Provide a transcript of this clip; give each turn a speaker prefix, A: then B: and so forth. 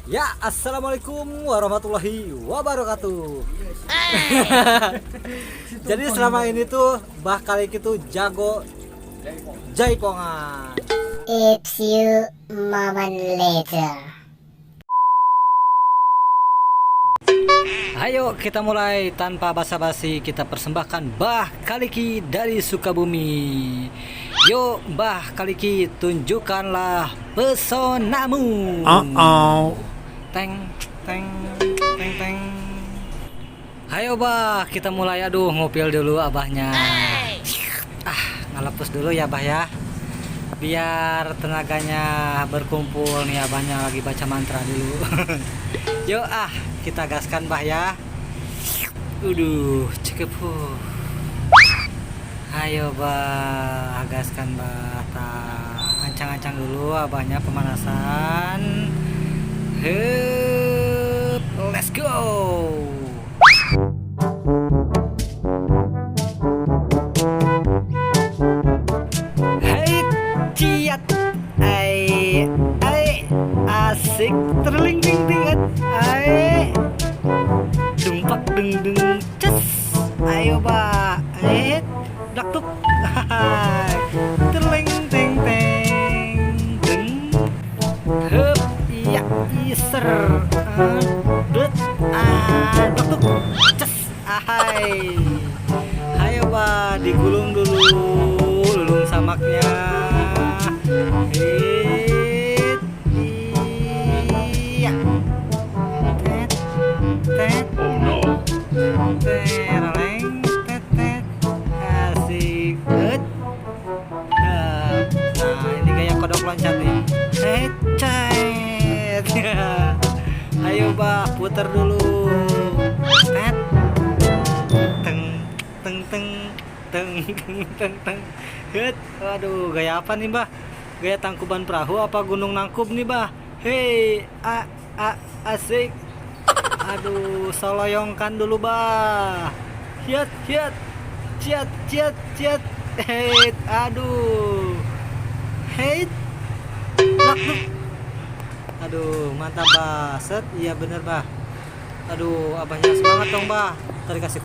A: Ya, assalamualaikum warahmatullahi wabarakatuh. Jadi selama ini tuh Bah Kaliki tuh jago jaipongan.
B: A few moment later.
A: Ayo kita mulai tanpa basa-basi, kita persembahkan Bah Kaliki dari Sukabumi. Yuk Bah Kaliki, tunjukkanlah pesonamu.
C: Uh-oh.
A: Teng teng teng teng. Ayo Bah, kita mulai. Aduh, ngupil dulu abahnya. Ah, ngalepus dulu ya Bah ya. Biar tenaganya berkumpul nih, abahnya lagi baca mantra dulu. Yuk ah, kita gaskan Bah ya. Uduh, cekep. Ayo Bah, gaskan Bah. Tah, ancang-ancang dulu abahnya pemanasan. Hup, let's go. Hey, ciat, ai, ai, asik, terling ding ding, ai, dumpak dung dung, ces, ayo Bah, eh, dak tuk, terling ting ting, deng, hup, iya, iser, bet, ah, dak tuk, ces, ahai, ayo Bah, digulung dulu, lulung samaknya. Hit, iya, tet, tet,
C: Oh no.
A: tereleng, tet, tet, asik, et. Nah, ini gaya kodok loncat nih. Cet. Ayo Bah, puter dulu. Tet, teng, teng, teng, teng, teng, teng, teng. Het, waduh, gaya apa nih Bah? Gaya tangkuban perahu apa gunung nangkub nih Bah? Hei, a, a, asik. Aduh, soloyongkan dulu Bah. Hiat, hiat, ciat, ciat, ciat. Hei, aduh. Hei, lak. Aduh, mantap Bah. Set, iya bener Bah. Aduh, abahnya semangat dong Bah. Tadi kasih